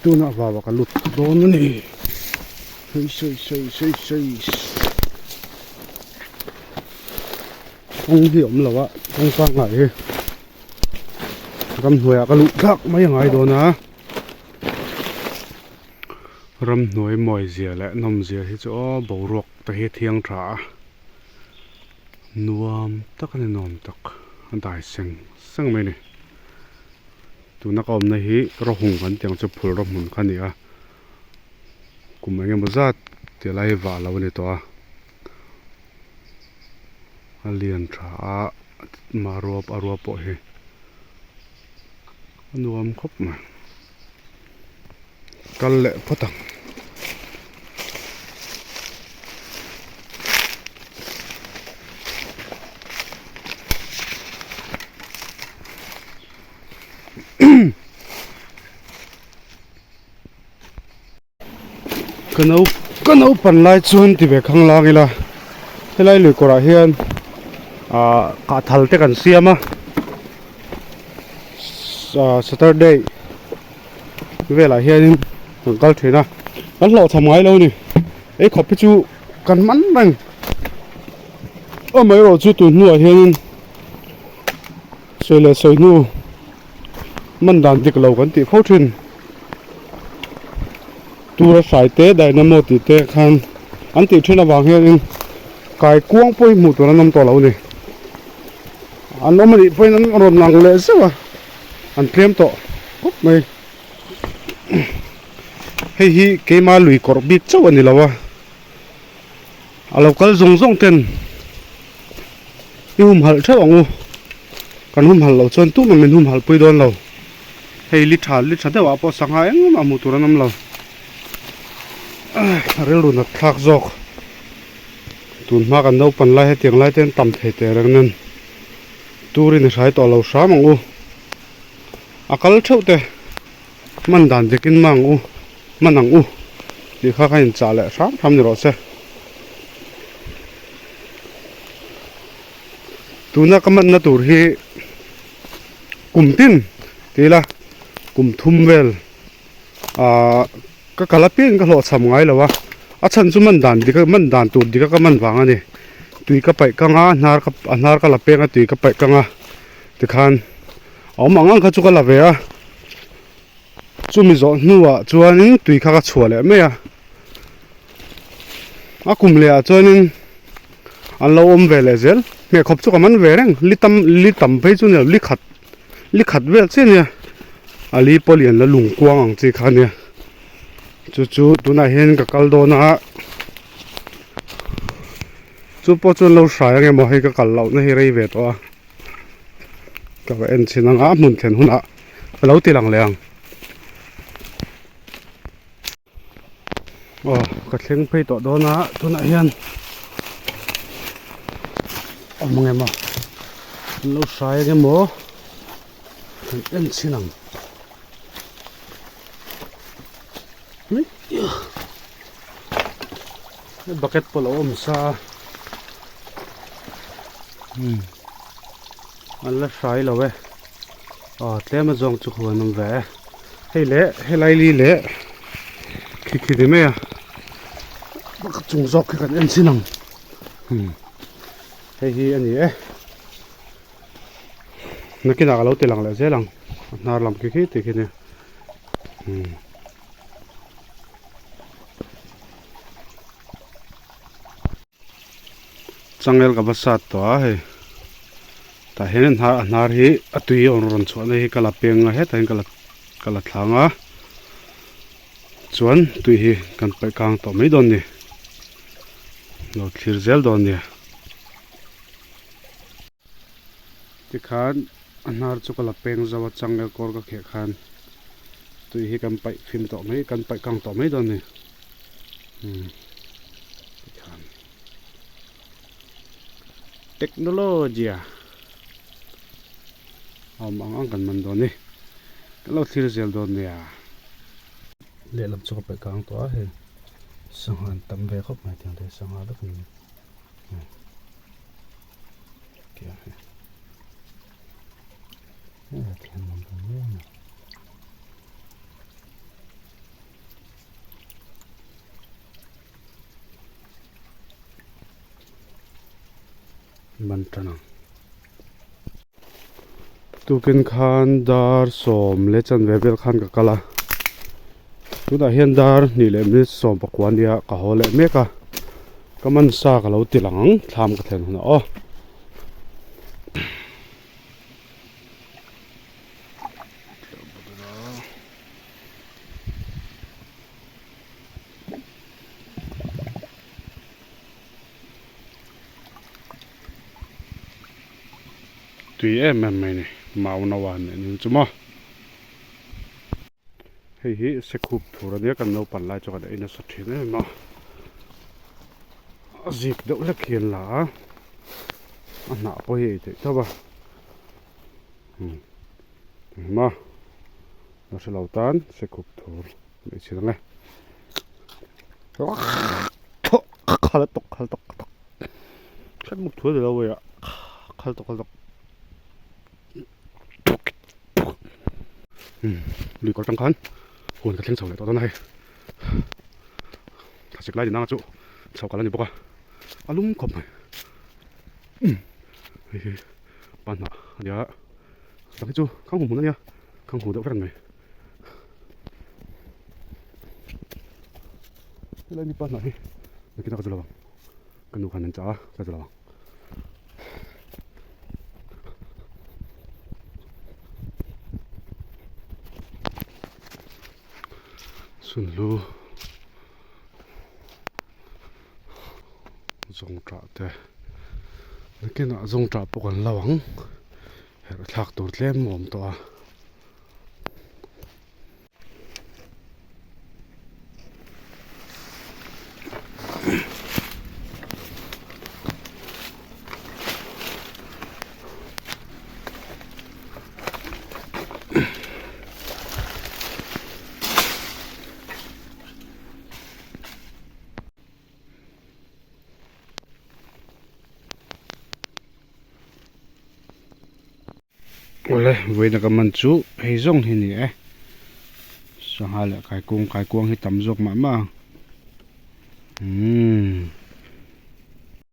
Tunah vauah ka lut dawn a ni. Hei sei sei sei sei kawng hi a awm lo a kawng pangngai hi ramhnuaiah ka luh thlak mai a ngai dawn a ramhnuai mawi zia leh nawm zia hi chu aw boruak te hi a thiang tha a nuam tak a ni nuam tak a dai seng seng mai a ni. Tuna ka awmna hi rawhung kan tih ang chu phul rawh hmun kha a ni a kum eng emaw zat tih lai hi vah lo a ni tawh a a lian tha a marua a rua pawh hi a nuam khawp mai kal leh phawt ang. Ka nau ka naupan lai chuan ti ve khang lang ila helai lui kawrah hian ah kahthal te kan siam a ah saturday velah hianin kan kal thin a kan hlawhchham ngai lo a ni ei khawp hi chu kan man reng amaherawhchu tun hnuah hianin. Sawi leh sawi hnu man dan dik lo kan tih fo thin. Tura hrai te dynamo tih te khan an tih thin avang hianin kai kuang pawh hi hmuh tur an awm tawh lo a ni. An awm anih pawhin an rawn lang leh zeuh a, an tlem tawh khawp mai. Hei hi keima lui kawrh bik chauh a ni lo a. A lo kal zawng zawng ten i humhalh theuh ang u kan humhalh loh chuan tumah min humhalh pui dawn lo hei li tha li tha deuh ah pawh sangha engmah hmuh tur an awm lo a rilru nat thlak zawk tun hma kan naupan lai hetiang lai te an tam thei teh reng nen turin i hrai tawh lo hram ang u a kal theuh te. Man dan dik in mang u man ang u tih kha ka inchah leh hram hram ni rawh se. Tuna ka manna tur hi kum tin ti ila kum thum vel ahh ka kal apiangin ka hlawhchham ngai lo a, a chhan chu man dan dik a man dan tur dik a ka man vang a ni. Tui ka paih kang a hnar ka a hnar ka la peng a tui ka paih kang a tikhan. A awm ang ang kha chu ka la ve a chumi zawh hnuah chuanin tui kha ka chhuah leh mai a a kum leh ah chuanin an lo awm ve leh zel hmeh khawp chu ka man ve reng li tam li tam phei chu ni lo li khat li khat vel chiah a nia a li pawh lian la lung kuang ang chi kha a nia chu chu tunah hian ka kal dawn a chu pawh chu an lo hrai ang emaw hei ka kal loh na hi rei ve tawh a. Ka va en chhin anga a hmun thlen hunah ka lo ti lang leh ang. Aw ka thleng phei tawh dawn a tunah hian awm ang emaw an lo hrai ang emaw kan en chhin ang. Bucket pawh a lo awm sa a umm an la hrai lo e aw tlem a zawng chu khuan awm ve e hei leh helai li leh khi khi ni mai a pakhat chung zawk khi kan en chin ang umm hei hi a ni e nakinah ka lo ti lang leh zel ang a hnar lam khi khi tih khi nia umm. Changel ka va sat tawh a hei tah hian a hnar hi a tui a rawn chhuah na hi ka la peng a hetah hian ka la ka la thlang a chuan tui hi kan paih kang tawh mai dawn a ni lo thlir zel dawn a nia tikhan a hnar chu ka la peng zo a changel kawr ka kheh khan tui hi kan paih fim tawh mai kan paih kang tawh mai dawn a ni umm tikhan technology a awm ang ang kan man dawn a ni kan lo thlir zel dawn nia lehlam chu ka paih kang tawh a hei sangha an tam ve khawp mai tiang te sangha vek an ni. Man tan ang. Tukin khan dar sawm leh chanve vel khan ka kal a, tunah hian dar hnih leh minute sawm pakua nia ka haw leh mek a, ka man sa ka lo ti lang ang thlam ka thlen hunah aw. Tui em em mai ni mau no a nih ning chu maw hei hi sekhup thur ania kan naupan lai chu kan ei nasa thin em a a zik deuh hlek hi an la a a hnah pawh hi ei theih tho a umm engemaw la hre lo tan sekhup thur mai chhin ang e. Khal tawk khal tawk tawk khat muk thuai lo a khal tawk khal tawk lui kawr tang khan huan ka thleng chho leh tawh dawn a hei thlasik lai dinang chu chho kal a ni bawk a a lum khawp mai hei hi panhnah a nia tak hi chu khang hmu hmun a nia khang hmu deuh vek a ni mai. Helai mipa hnah hi nakinah ka zu lo ang ka nu khan an chah a ka zu lo ang. Sunhlu zawngṭah te nakinah zawngṭah pawh kan lo ang herh thlak tur tlem a awm tawh a. Awle vawiina ka man chu hei zawng hi a ni e sangha leh kaikuang kaikuang hi tam zawk mah mah ang umm.